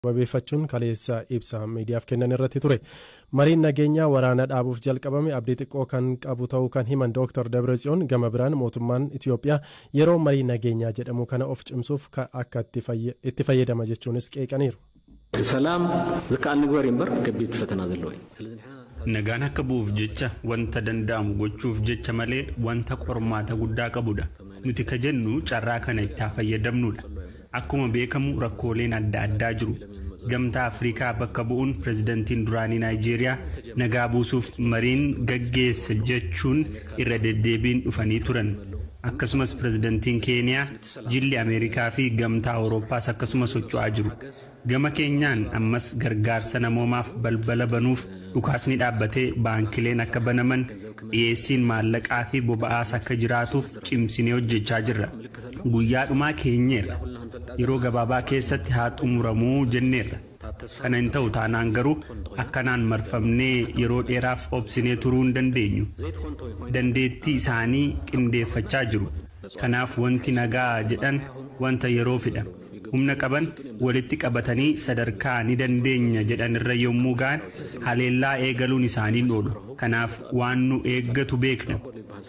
Sababeeffachuun kaleessa ibsa miidiyaaf kennan irratti ture. Mariin nageenyaa waraana dhaabuuf jalqabame abdii xiqqoo kan qabu ta'uu kan himan Dr. Dabratsiyoon, gama biraan mootummaan Itiyoophiyaa yeroo marii nageenyaa jedhamu kana of cimsuuf akka itti fayyadama jechuunis qeeqaniiru. ሰላም ዝከኣል ንግበር እምበር ከቢድ ፈተና ዘለዎ እዩ። ስለዚ Nagaan akka bu'uuf jecha wanta danda'amu gochuuf jecha malee wanta qormaata guddaa qabudha. Nuti ka jennu carraa kana itti haa fayyadamnudha. Akkuma beekamu rakkooleen adda addaa jiru. Gamtaa Afrikaa bakka bu'uun pirezidantiin duraanii Naayijeeriyaa nagaa buusuuf mariin gaggeessa jechuun irra deddeebiin dhufanii turan. Akkasumas pirezidantiin Keeniyaa, jilli Ameerikaa fi Gamtaa Awurooppaas akkasuma socho'aa jiru. Gama keenyaan ammas gargaarsa namoomaaf balbala banuuf, dhukaasni dhaabbatee baankileen akka banaman, dhiyeessiin maallaqaa fi boba'aas akka jiraatuuf cimsinee hojjechaa jirra. Guyyaa dhumaa keenyeerra. Yeroo gabaabaa keessatti haa xumuramuu jenneerra. Kana hin ta'u taanaan garuu akkanaan marfamnee yeroo dheeraaf obsinee turuu hin dandeenyu. Dandeettii isaanii qindeeffachaa jiru. Kanaaf wanti nagaa jedhan wanta yeroo fidha. Humna qaban walitti qabatanii sadarkaa ni dandeenya jedhan irra yommuu ga'an haleellaa eegaluun isaanii oolu. Kanaaf waan nu eeggatu beekna.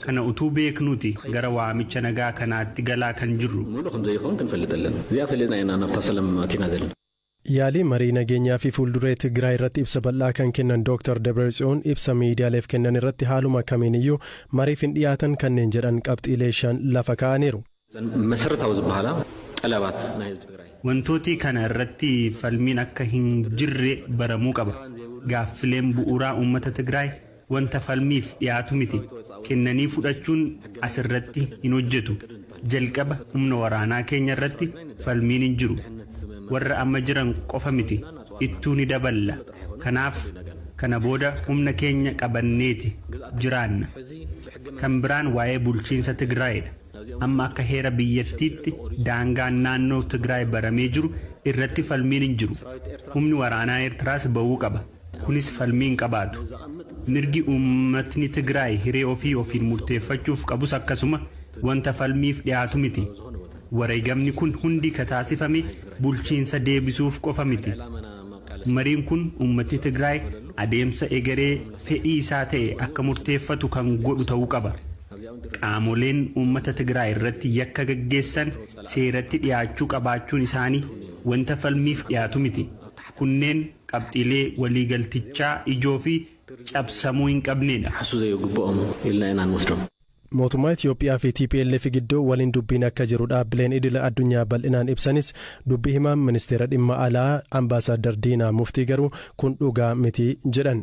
Kana utuu beeknuti gara waamicha nagaa kanaatti galaa kan jirru. ሙሉእ ከም ዘይኾን ክንፈልጥ ኣለና። እዚኣ ፈሊጥና ኢና ናብታ ሰላም ኣቲና ዘለና። Yaalii marii nageenyaa fi fuulduree Tigraay irratti ibsa bal'aa kan kennan Dr. Dabratsiyoon, ibsa miidiyaaleef kennan irratti haaluma kamiiniyyuu mariif hin dhiyaatan kanneen jedhan qabxiilee shan lafa kaa'aniiru. መሰረታዊ ዝበሃላ ጠለባት ናይ ህዝቢ ትግራይ Wantooti kana irratti falmiin akka hin jirre baramuu qaba. Gaaffileen bu'uuraa uummata Tigraay wanta falmiif dhiyaatu miti. Kennanii fudhachuun asirratti hin hojjetu. Jalqaba humna waraanaa keenya irratti falmiin hin jiru. Warra amma jiran qofa miti. Ittuu ni daballa. Kanaaf kana booda humna keenya qabanneeti jiraanna. Kan biraan waa'ee bulchiinsa Tigraayidha. Amma akka heera biyyattiitti daangaan naannoo Tigraay baramee jiru irratti falmiin hin jiru. Humni waraanaa Eertiraas ba'uu qaba. Kunis falmii hin qabaatu. Mirgi uummatni Tigraay hiree ofii ofiin murteeffachuuf qabus akkasuma wanta falmiif dhiyaatu miti. Wareegamni kun hundi ka taasifame bulchiinsa deebisuuf qofa miti. Mariin kun uummatni Tigraay adeemsa egeree fedhii isaa ta'e akka murteeffatu kan godhu ta'uu qaba. Qaamoleen uummata Tigraay irratti yakka gaggeessan seeratti dhiyaachuu qabaachuun isaanii wanta falmiif dhiyaatu miti. Kunneen qabxiilee waliigaltichaa ijoo fi cabsamuu hin qabnedha. ሓሱ ዘይግብኦም ኢልና ኢና ንወስዶም። Mootummaa Itiyoophiyaa fi TPLF gidduu waliin dubbiin akka jiru dhaabbileen idila addunyaa bal'inaan ibsanis, dubbii himaan ministeera dhimma alaa Ambaasaadar Diinaa Muftii garuu kun dhugaa miti jedhan.